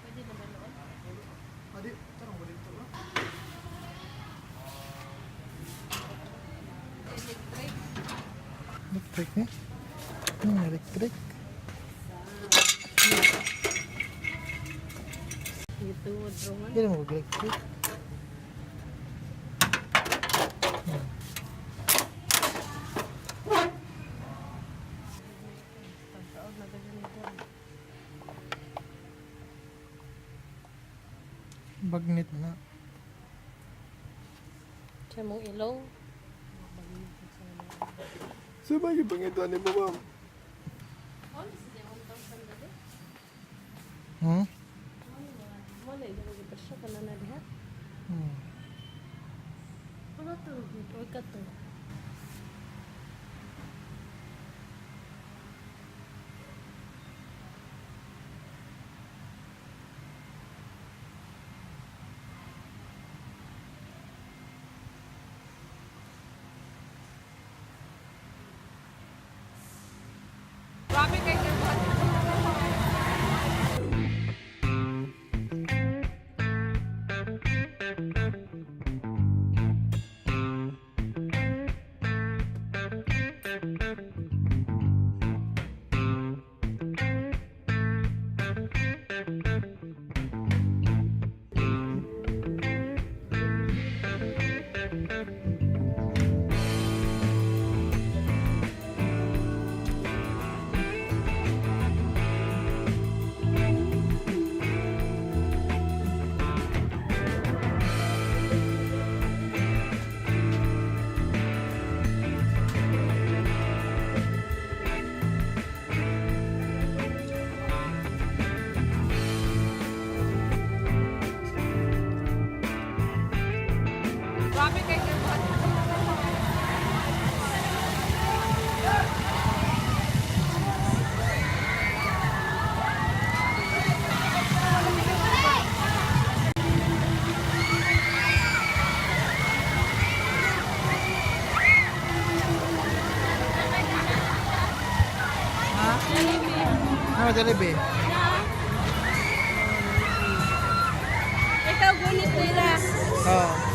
Pwede naman noon. Adi, tarong mo dito ba? Electric. Electric ni? Electric. Ito, roman. Hindi mo electric. Pagkaon na ganyan ito. Bagnet na. Siya mong ilong. Sa bagay pangituan ni ma'am? Oh, this is the 1,000 dali. Hmm? Wala, ito mag-ipresyo ka na na diha. Hmm. Wala to, uy ka to. Ha? Ano, Jollibee? Ikaw, gunit nila. Oo.